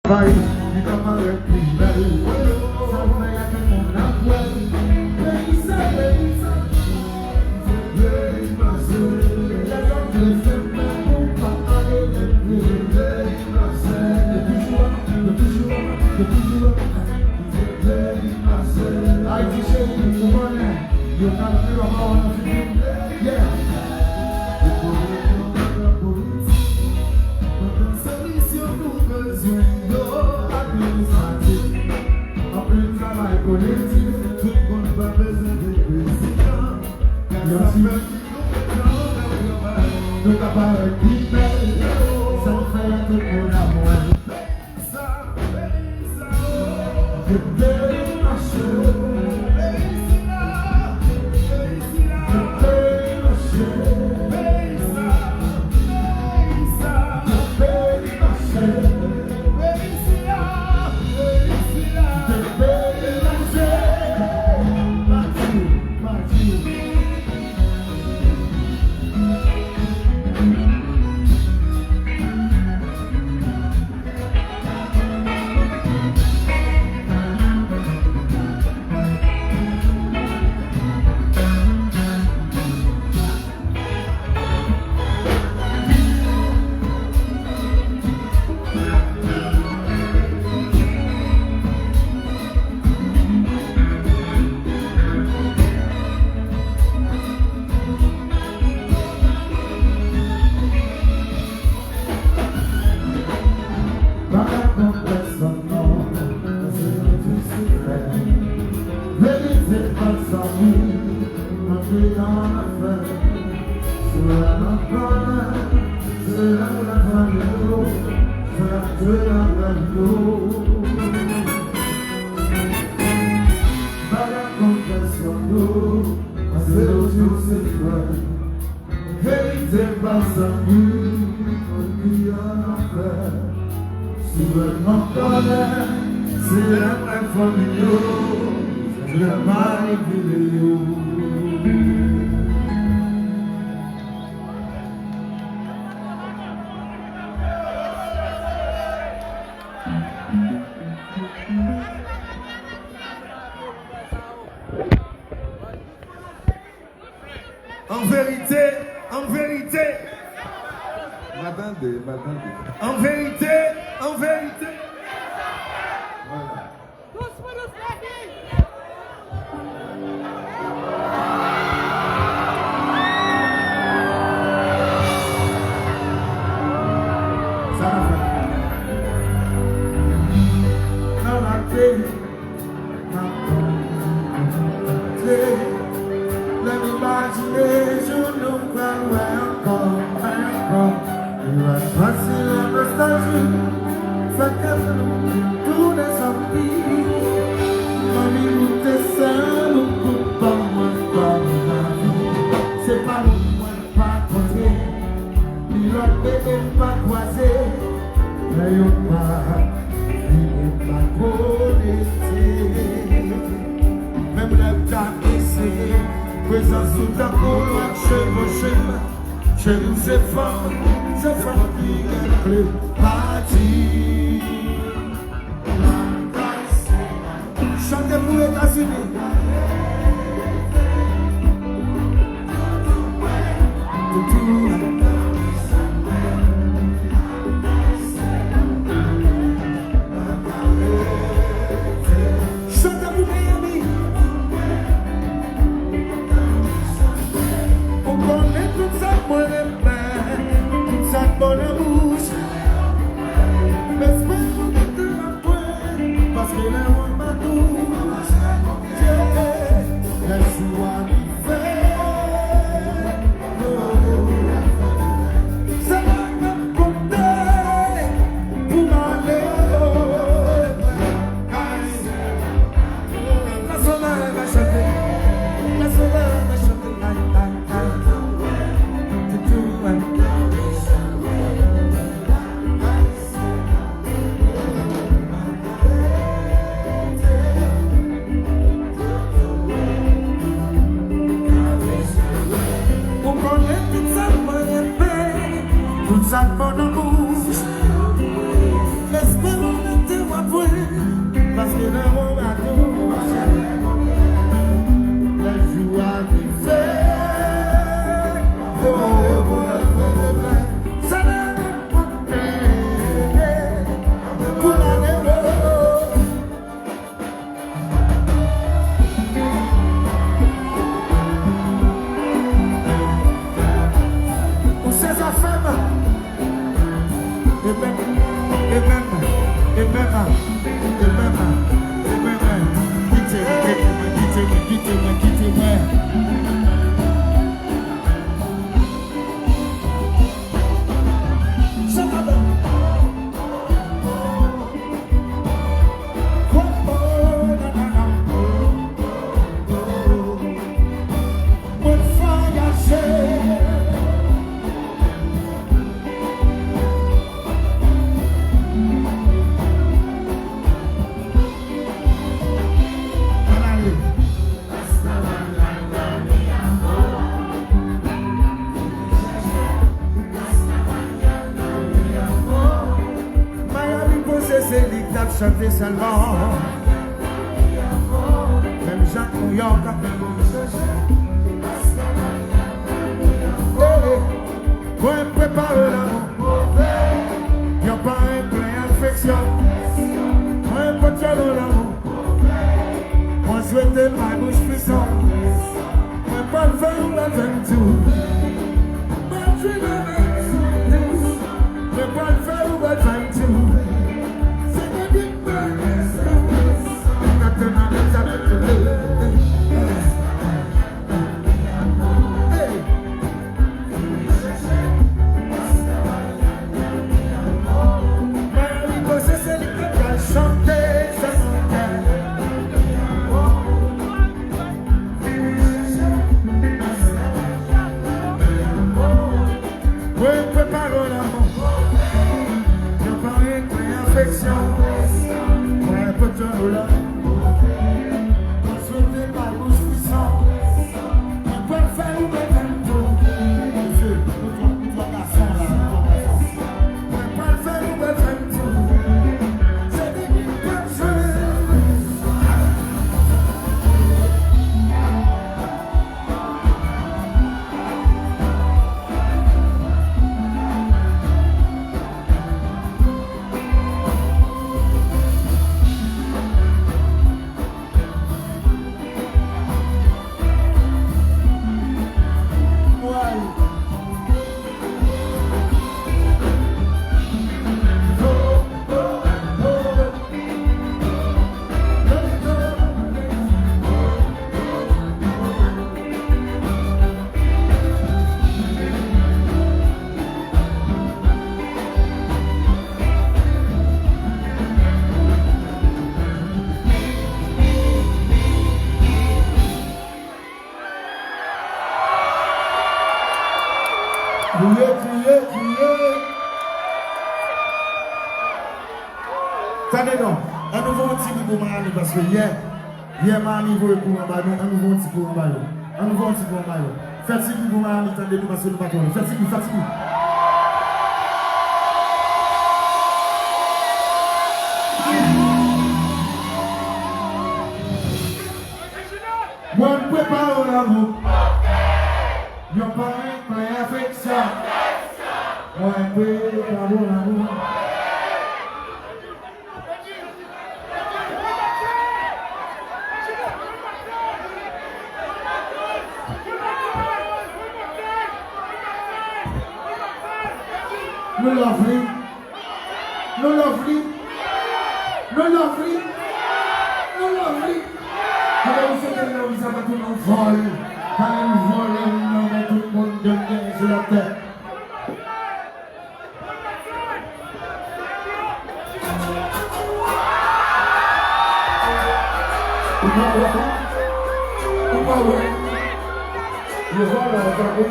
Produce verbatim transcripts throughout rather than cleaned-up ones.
Bay, li ka parèt pi bèl. Sa fè a tout moun ap wè. Peyi sa, peyi sa. Peyi pase. Lè zòt vle fè m pè pou pa ale lè m vle. Peyi pase. Yo toujou la, yo toujou la, yo toujou la. Peyi pase. Ayiti cheri, ou konnen. Yo ka leve yon pawòl nan figi m. Yeah. Pandan se misyon nou bezwen yo administratif. Anpil travay kolektif, tout moun pa bezwen de prezidan. Sa fè ki nou mete anlè travay. Nou ka parèt pi bèl. Sa fè a tout moun ap wè. Pa ka kont pèsonn non, se nou tout se frè. Verite pa zanmi, antre nan afè. Se la nan pwoblèm, se la nan fanmi yo, se la de la fanmi yo. Pa ka kont pèsonn non, se nou tout se frè. Verite pa zanmi, moun ki an afè. Souvènman kòlè, se lè mwen fanmi yo, se lè manipile yo. An verite, an verite. M pa tande, m pa tande. An verite, an verite. Vwala. Dousman, dousman, fi. Sa n ap fè? Nan late. Lè m imajine jou nou pral wè ankò, wè ankò. Li va fasil la nostalji fè kè nou tounen zanmi. Fanmi nou te sèl, ou kout pa mwen, pa mwen lavi. Se pa nou mwen pa konte, ni lòt bebe m pa kwaze, men yo pa vini m pa konekte. Menm lè m ta eseye, prezans ou tankou lwa k chevauche m. Cheri m se fanm, se fanm ki gen kle pati. Chante pou Etazini. Chante pou Miami. Ou konnen tout sa k mwen renmen, tout sa k bon nan bouch. E menm, e menm, e menm, kite mwen, kite mwen, kite mwen, kite mwen, kite mwen. Sa pa bon. Mwen vwayaje. Ann ale. Miami panse se li k t ap chante sèlman. Menm jan New York. Hey, mwen prepare lanmou. Yon parenk plen afeksyon. Mwen pote yon lanmou. Mwen swete l bay bouch pwisan. Mwen pral fè yon bèl fèm tou. Mwen pral fè yon bèl fèm tou. Se te big bang. Hey. Mwen panse se li k pral chante sa. Mwen prepare lanmou. Yon parenk plen afeksyon. Mwen pote yon lanmou. Mwen swete l bay bouch pwisan. Mwen pral fè yon bèl fèm tou. Mesye, nou twa, nou twa gason la, nou twa gason. Mwen pral fè yon bèl fèm tou. Se depi m pral jwe. Kriye, kriye, kriye. Tande non, ann nou fè yon ti bri pou Miami, paske yè, yè Miami voye kouran ba nou, ann nou fè yon ti kouran ba yo. Ann nou fè yon ti kouran ba yo. Fè ti bri pou Miami, tande nou, paske nou pa twò lwen. Fè ti bri, fè ti bri. Mwen prepare lanmou. Yon parenk plen afeksyon. Mwen prepare lanmou. Nou love li. Nou love li. Nou love li. Nou love li. Alò, nou swete nou sa pa tou nou vòl. Kare nou vòle, nou nan men tout moun de byen sou latè. Ou pa wè? Ou pa wè? Yo vòlè, ou tande?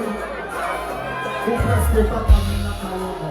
Ou prèske pa ka vin lakay ou ankò.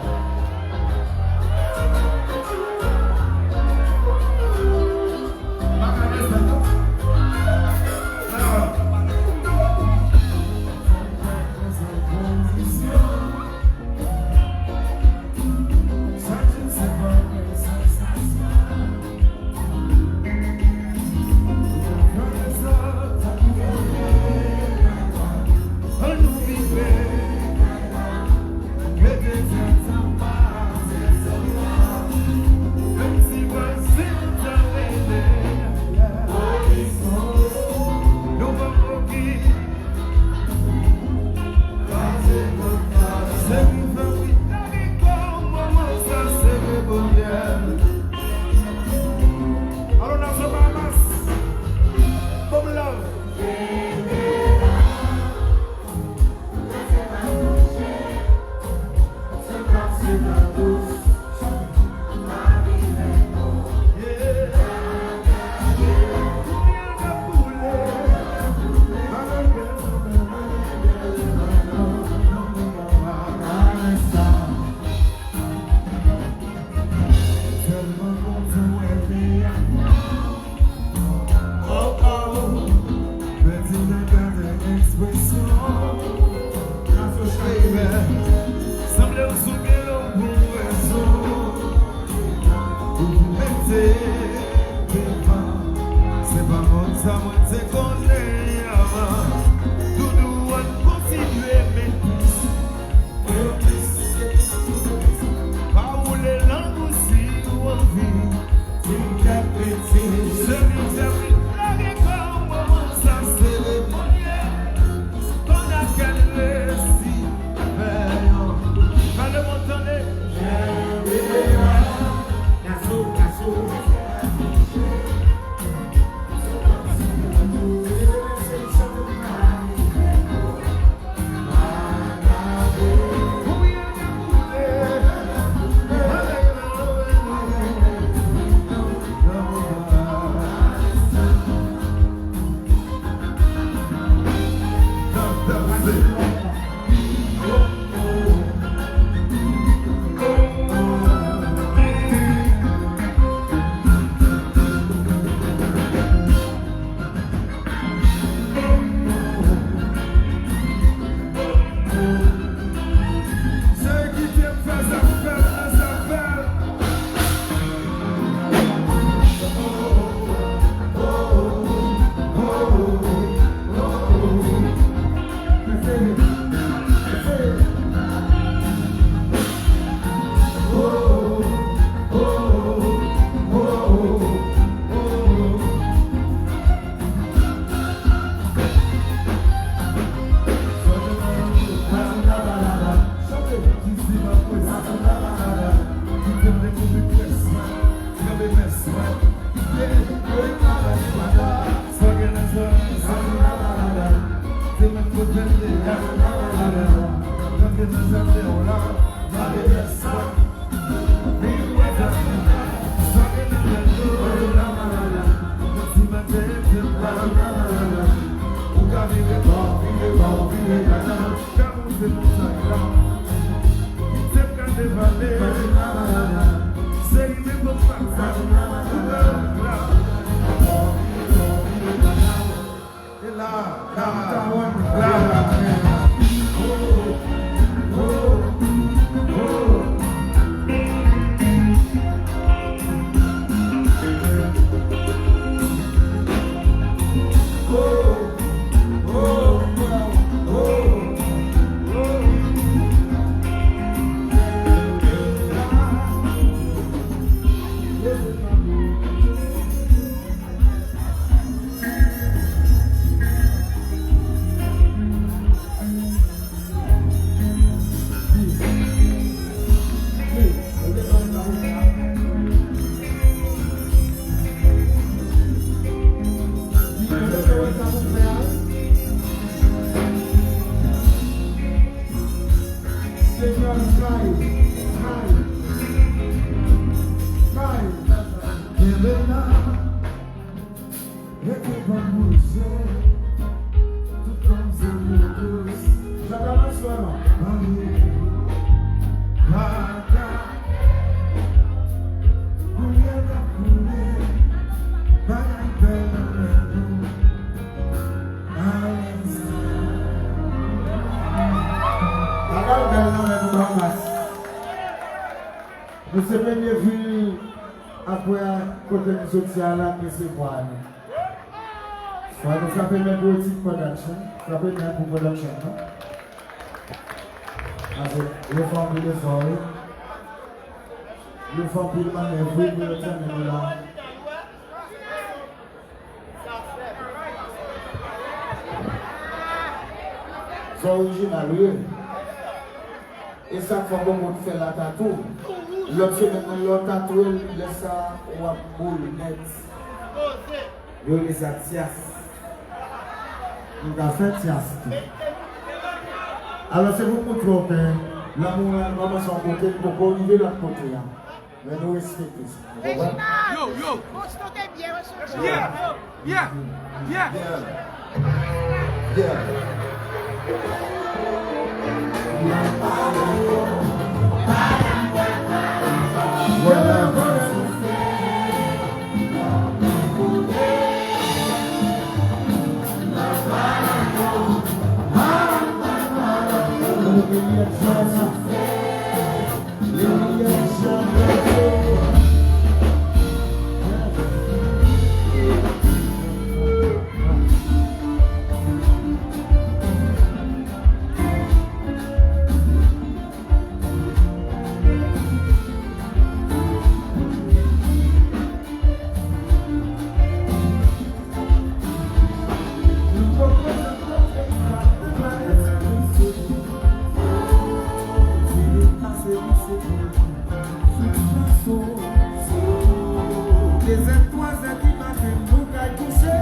Se pa moun sa mwen te konnen anvan. Doudou, ann kontinye met plis. Pa woule lang ou si ou anvi. Di m kèk betiz. Se li, se li, lage kò w, moman sa seremoni. Konn a kèl resi fè yon. Pale mwen tande. Kenbe la. Rete pa bouje, tout kòm se yo dous. Jacques Lamas, wè non. Mande, manda, koulye n ap koule, bagay bèl nan men nou. Bagay bèl nan men nou, Lamas. Nou se premye vil apre kote nou soti a la, k resevwa nou. Fò nou frape men pou Etik Production. Frape men pou production, non? Paske yo fè anpil efò, wi. Yo fè anpil mannèv, wi, pou yo trennen nou la. Sa orijinal, wi. E sa k fè w konn fè la tatou. Lòt semèn nan, lè w tatouye l, lè sa a, w ap boul nèt. Yo rele sa tyas. M ka fè tyas tou. Alò, se pou m montre w ke lanmou an kòmanse yon kote, li poko rive lòt kote a. Men nou respekte sa. Ou konprann? Yo, yo. Boston te byen resevwa. Yeah, yeah, yeah. Yeah. Yeah. Whatever. Dezè, twazè di maten, nou kay kouche.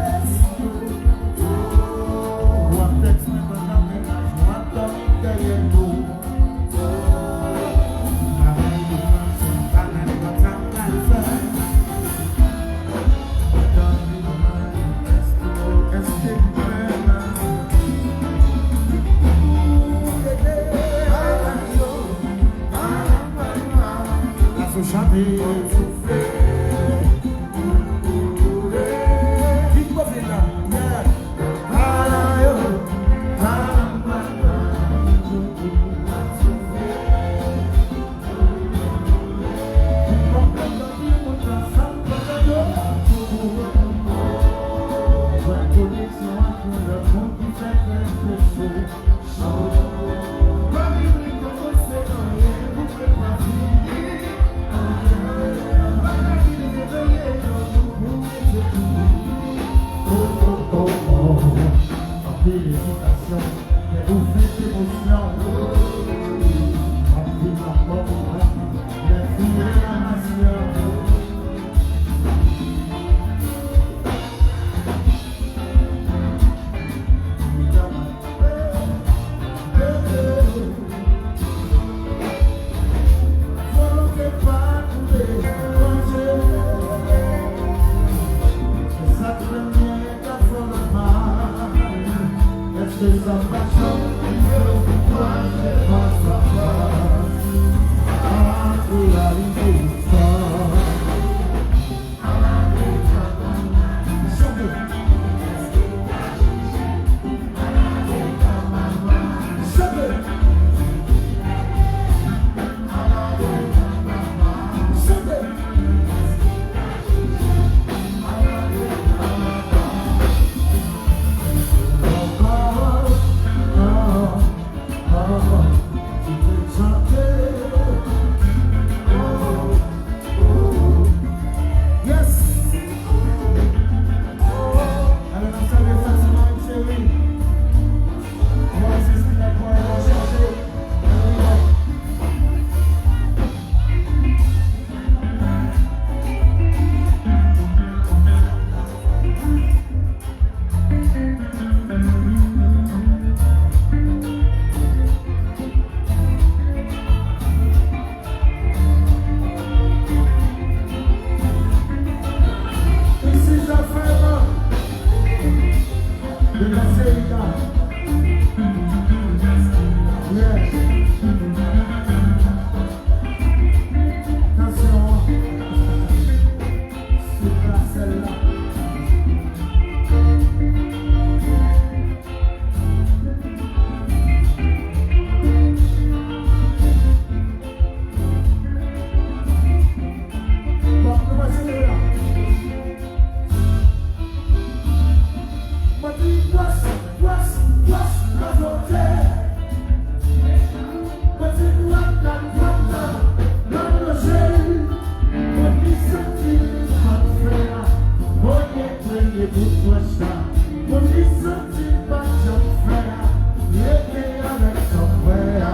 W ap tèks mwen pandan mennaj mwen ap dòmi dèyè nou. Bagay nou manke, bagay nou pa t ap pral fè. Èske, èske nou menm? Ayo, ayo, ayo. Laso chante. Vin pwofil la. Yeah. Anpil ezitasyon, kè ouvè emosyon. Anpil rapò, lè fouye la nasyon. Yes! Ale n ap salye Fatima, cheri. Mwen se Stina, mwen, mwen chache. Tansyon an. Sou glasèl la. Bon, nou pral selebre la. Mwen di, wòch, wòch, wòch, pa vote. Mwen di, dwat la, dwat la, nan lonje. Mwen di, santi sa m fè a. Voye, voye bout wòch la. Mwen di, santi pa janm fè a. Rete avèk sa m fè a.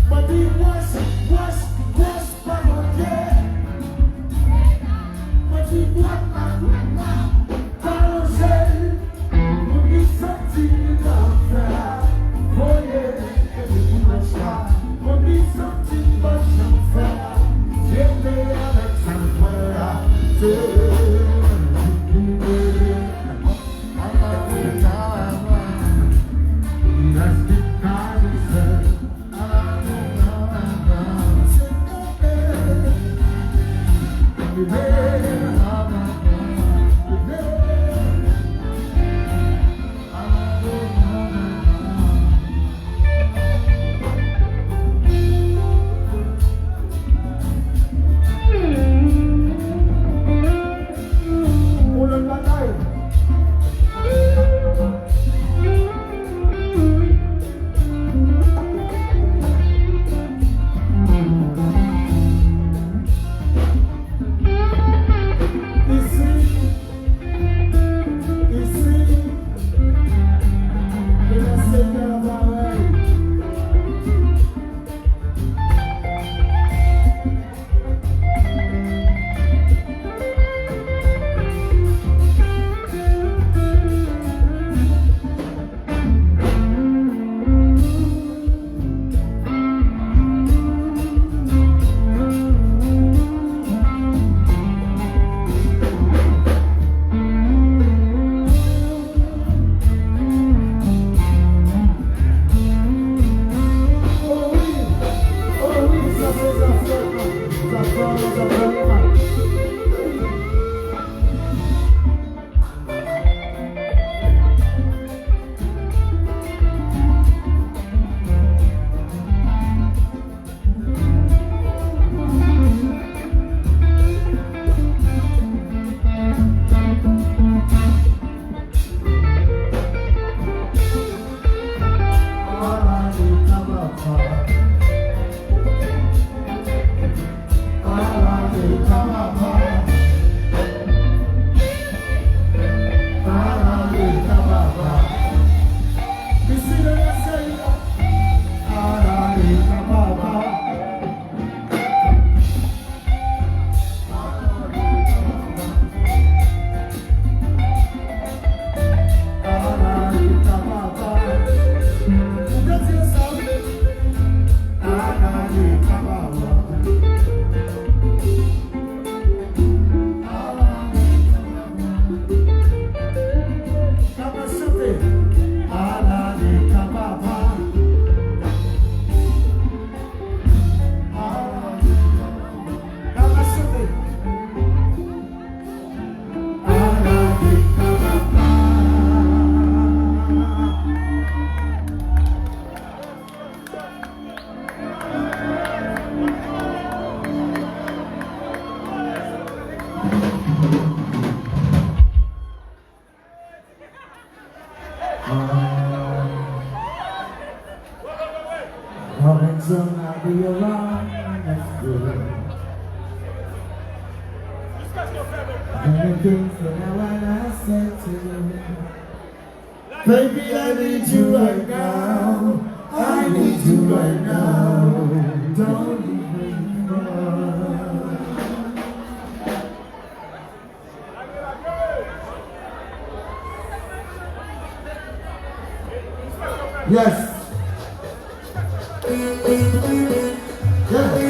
Mwen di, wòch, wòch, wòch. Pa mande. Mwen di dwat la, dwat la, pa lonje. Moun ki santi li pa fè a, voye. Many things that I wanna say to you. Baby, I need you right now. I need you right now. Don't leave me. Yes. Yes. Yeah.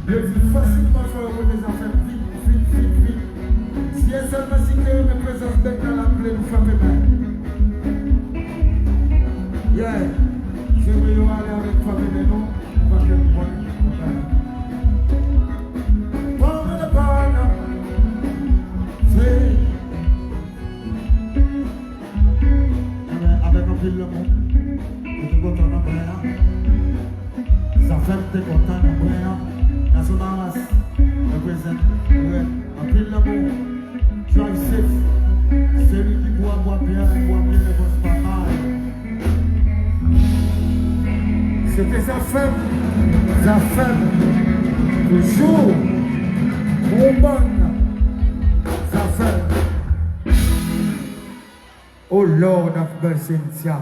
Yo di fasilman fò yo pote zafè vit, vit, vit, vit. Si e sèlman si ke yo gen prezans bèk nan laplè, nou frape bay. Yeah. Se vre yo ale avèk frape bay nou, nou pa fè bon bagay. Pòm nan pòm nan. Se Ebyen, avèk anpil lanmou, nou te kontan nan mwen an. Zafè m te kontan nan mwen an. Naso Mamas, represent, rep, anpil lanmou. Drive safe. Se li ki pou ap wap byen, pou ap byen repons pa mal. Se te Zafèm, Zafèm, toujou, bon bann, Zafèm. Oh Lord of mercy, Cynthia.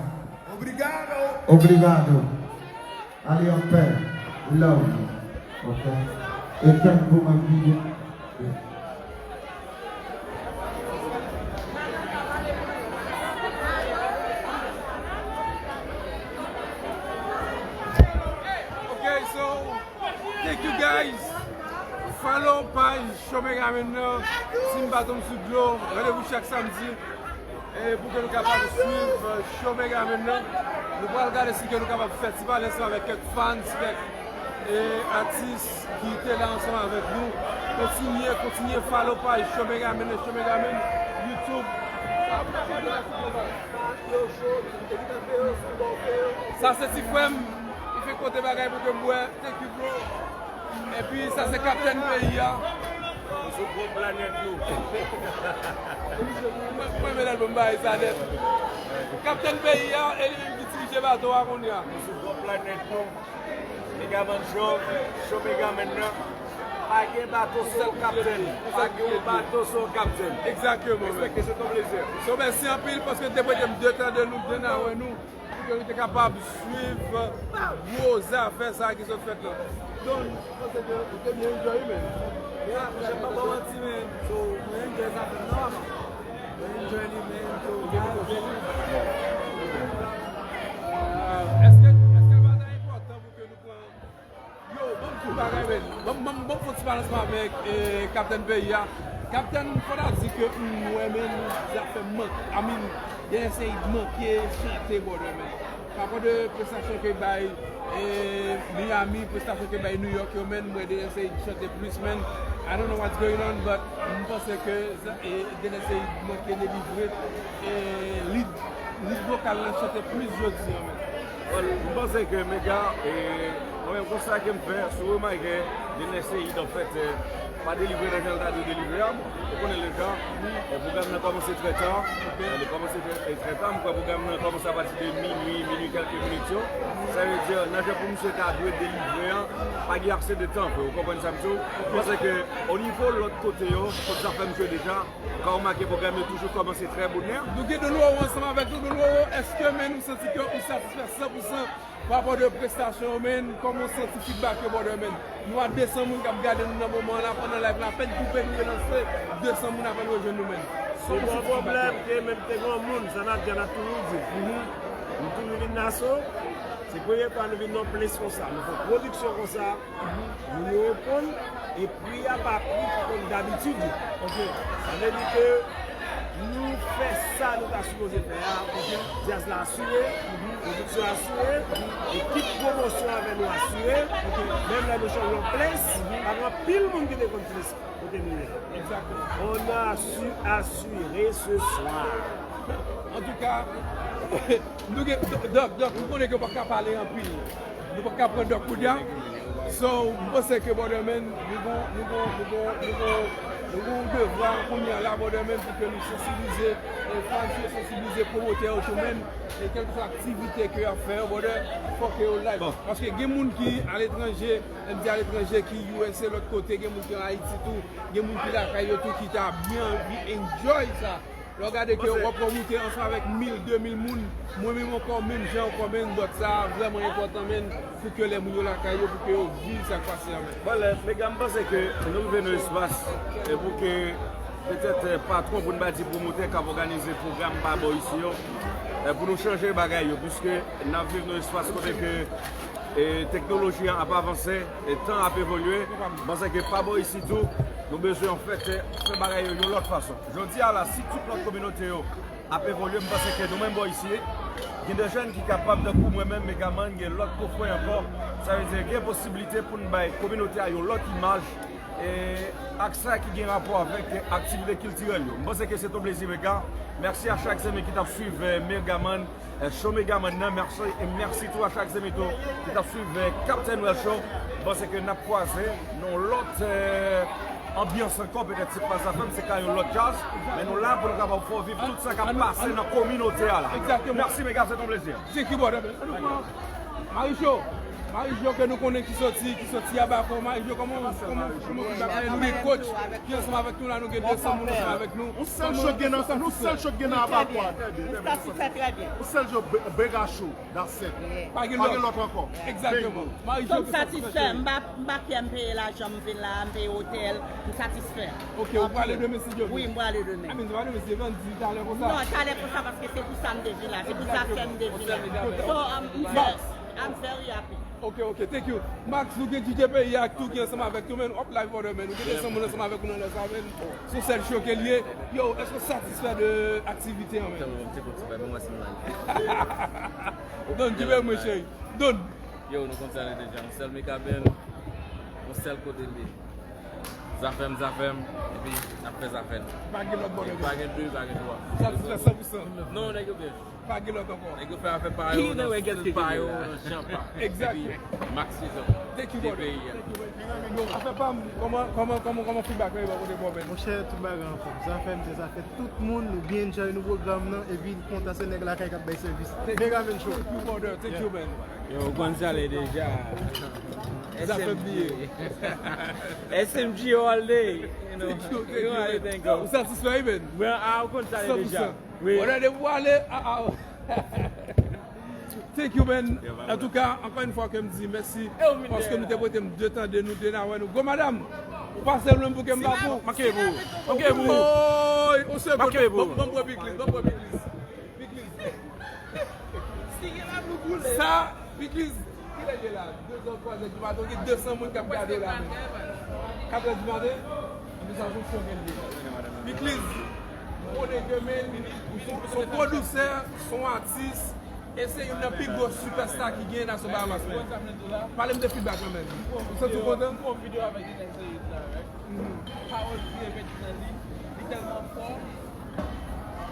Obrigado. Obrigado. Ale anpè. Love. Ok. E kèk moman ki Ok, so, thank you guys. Follow page Show Mega Menn nan. Team Baton sou dlo. Randevou chak samdi. E pou ke nou kapab swiv, eh, Show Mega Menn nan. Nou pral gade si ke nou kapab fè ti pale ansanm avèk kèk fans, kèk, eh, atis ki te la ansanm avèk nou. Kontinye, kontinye follow page Show Mega Menn nan, Show Mega Menn, YouTube. Sa se ti frè m, li fè kote bagay pou ke m bwè. Thank you, bro. Epi sa se kaptèn peyi a. Nou sou gwo planèt nou. Mwen, mwen renmen lè l ban m bagay sa nèt. Kaptèn peyi a, e li menm ki dirije bato a kounye a. Nou sou gwo planèt nou. Megaman Show, Show Megaman nan. Pa gen bato san kaptèn. Pa gen yon bato san kaptèn. Egzakteman. Respekte, se ton plezi. So, mèsi anpil paske te prete m de tan de nou, de nan wè nou. Pou ke nou te kapab swiv gwo zafè sa a ki sot fèt la. Don, mwen panse ke ou te byen enjoy, men. Ya, monchè, m pa ba w manti, men. So, mwen enjoy zafè m nan, mwen enjoy li, men. So, ah, èske, èske l pa ta enpòtan pou ke nou pran Yo, ban m di w bagay, men. Ban m, ban m, ban m fè yon ti balansman avèk, eh, kaptèn peyi a. Kaptèn, fò ta di ke m wè, men, zafè mank, I mean, Dennis Said manke chante, brother, men. Pa rapò de prestasyon ke l bay, eh, Miami, prestasyon ke l bay New York yo, men, m wè Dennis Said chante plis, men. I don't know what's going on, but m panse ke, eh, Dennis Said manke delivre, eh, lead, lead vokal lan chante plis jodi a, men. Bon, m panse ke Mega, e, mwen menm konsta ke m fè, si w remake, Dennis Said, anfèt, e, pa delivre nan jan l ta dwe delivre a. Ou konnen le jan, e, pwogram nan kòmanse trè ta. E, li kòmanse trè, e, trè ta. M kwè pwogram nan kòmanse apati de minui, minui kèlke minit yo. Sa vle di, nan jan pou misye ta dwe delivre an, pa gen ase de tan, frè. Ou konprann sa m di w? M panse ke, o nivo lòt kote yo, kot sa fè m jwe deja, ou ka remake pwogram yo toujou kòmanse trè bonè. Nou gen Don Roro ansanm avèk nou. Don Roro, èske, men, ou santi ke ou satisfè san pou san pa rapò de prestasyon yo, men, kòman w santi feedback yo, brother, men? Nou a de san moun k ap gade nou nan moman an la, pandan live la apèn koupe, nou relanse, de san moun apèn rejwenn nou, men. Kòman w santi feedback yo? Se bon pwoblèm ke menm te gen yon moun, sa n ap di a, n ap toujou di. M toujou vin Naso, se premye fwa nou vin nan yon ples konsa, nou fè yon pwodiksyon konsa, moun yo reponn, e pri a pa pri ki konn dabitid yo. Ok. Sa vle di ke nou fè sa nou ta sipoze fè a. Ok. Djaz la asire, pwodiksyon asire, ekip pwomosyon avè nou asire. Ok. Menm lè nou chanje yon ples, pa gen anpil moun ki te konn plis kote nou ye. Exactement. On a su assurer ce soir. Antouka, nou gen, Dòk, Dòk, nou konnen ke w pa ka pale anpil. Nou pa ka pran Dòk kounye a. So, m panse ke, brother, men, nou gon, nou gon, nou gon, nou gon, nou gon yon devwa kounye a la, brother, men, pou ke nou sansibilize, e, fans yo, sansibilize pwomotè yo tou, men, e kèlkeswa aktivite ke y ap fè yo, brother, fòk ke yo live. Bon. Paske gen moun ki aletranje, lè m di aletranje, ki U S A, lòt kote, gen moun ki an Ayiti tou, gen moun ki lakay yo tou, ki ta byen anvi enjoy sa. Lè w gade ke w ap pran moute ansanm avèk mil, de mil moun, mwen menm ankò, menm jan ankò, men, but sa a vrèman enpòtan, men, pou ke lè moun yo lakay yo, pou ke yo viv sa k pase a, men. Bon, lè, Mega, m panse ke nou rive nan espas, e pou ke petèt, e, patwon, pou n pa di pwomotè k ap òganize pwogram pa bò isi yo, e, pou nou chanje bagay yo, piske n ap viv nan espas kote ke E teknoloji an ap avanse, e tan ap evolye. M panse ke pa bò isi tou, nou bezwen, an fèt, fè bagay yo yon lòt fason. Jodi a la, si tout lòt kominote yo ap evolye, m panse ke nou menm bò isi, gen de jèn ki kapab, tankou mwen menm, Megaman, gen lòt koufrè ankò. Sa vle di, gen posiblite pou n bay kominote a yon lòt imaj, e ak sa ki gen rapò avèk aktivite kiltirèl yo. M panse ke se t on plezi, Mega. Mèsi a chak zanmi ki t ap swiv, eh, Megaman, eh, show Megaman nan. Mèsi, e mèsi tou a chak zanmi tou ki t ap swiv, eh, Captain Well Show. M panse ke n ap kwaze nan yon lòt, eh, anbyans ankò. Petèt se pa Zafèm, se ka yon lòt djaz. Men nou la pou nou kapab fè w viv tout sa k ap pase nan kominote a la. Mèsi, Mega, se t on plezi. Maricho, Maricho ke nou konnen ki soti, ki soti Abakò. Maricho, kòman, kòman, kòman feedback la? Nou gen coach ki ansanm avèk nou la, nou gen de san moun ansanm avèk nou. Yon sèl cho gen nan, yon sèl cho gen nan Abakò a, trè byen, trè byen. Yon sèl cho, Be- Bega Show, that's it. Pa gen lòt ankò. Egzakteman. Maricho, m satisfè, m pa, m pa pè m peye lajan, m vin la, m peye otèl, m satisfè. Ok, ou prale demen si Dye vle? Wi, m prale demen. Amen, se pa demen si Dye vle, di talè konsa. Non, talè konsa, paske se pou sa m te vin la, se pou Zafèm m te vin la. So, um, m fè I'm very happy. Ok, ok, thank you. Max, nou gen D J peyi a tou ki ansanm avèk nou, men, up live order, men. Nou gen de san moun ansanm avèk nou nan lè sa, men. Se yon sèl cho ke l ye. Yo, èske w satisfè de aktivite an, men? Tèlman m te kontan, men mwen se mal. Don, ki bèl mwen, cheri. Don. Yo, nou konn sa deja. Yon sèl Mega Band, yon sèl kote l ye. Zafèm, Zafèm, epi n ap fè zafè nou. Pa gen lòt bò. Pa gen de, pa gen twa. Satisfè san pou san. Non, nèg yo byen. Pa gen lòt ankò. Nèg yo fè afè pa yo nan stil pa yo, nan jan pa. Exactly. Epi Max se jan. Thank you, brother. Thank you, brother. Yo, afè pa m, kòman, kòman, kòman, kòman feedback la ye bò kote bò, men? Monchè, tout bagay anfòm. Zafèm se zafè tout moun, nou byen enjoy nou pwogram nan, epi kontan se nèg lakay k ap bay sèvis. Mega Men Show. Thank you, brother. Thank you, man. Yo, ou konn sa l ye deja. Zafèm bliye. S M G all day. You know, you know how the thing go. Ou satisfè, wi, men? Mwen, ah, ou konn sa l ye deja. Wi. Ou nan depi w ale, ah, ah. Thank you, man. Antouka, ankò yon fwa ke m di mèsi paske nou te prete m de tan de nou, de n a wè nou. Gwo madanm, ou pase lwen pou ke m ba pou. Manke pou. Manke pou. Oy, on segonn. Manke pou. Ban m pran pikliz, ban m pran pikliz. Pikliz. Sa, pikliz. Kilè l ye la? De zè, twa zè di maten, gen de san moun k ap gade la. Katrè di maten? Anpi sa, se yon show ke l ye. Pikliz, m konnen ke, men, se yon pwodiktè, se yon atis, e se youn nan pi gwo sipèsta ki genyen nan Bahamas, men. Pale m de feedback la, men. Ou santi w kontan? Pawòl ki envèti nan li, li tèlman fò.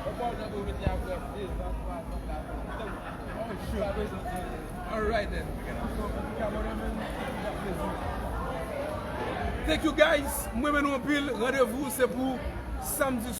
Ou pa wè jan pou mete apre de zan, twa zan, kat zan. Alright then. Thank you, guys. Mwen renmen nou anpil. Randevou se pou samdi.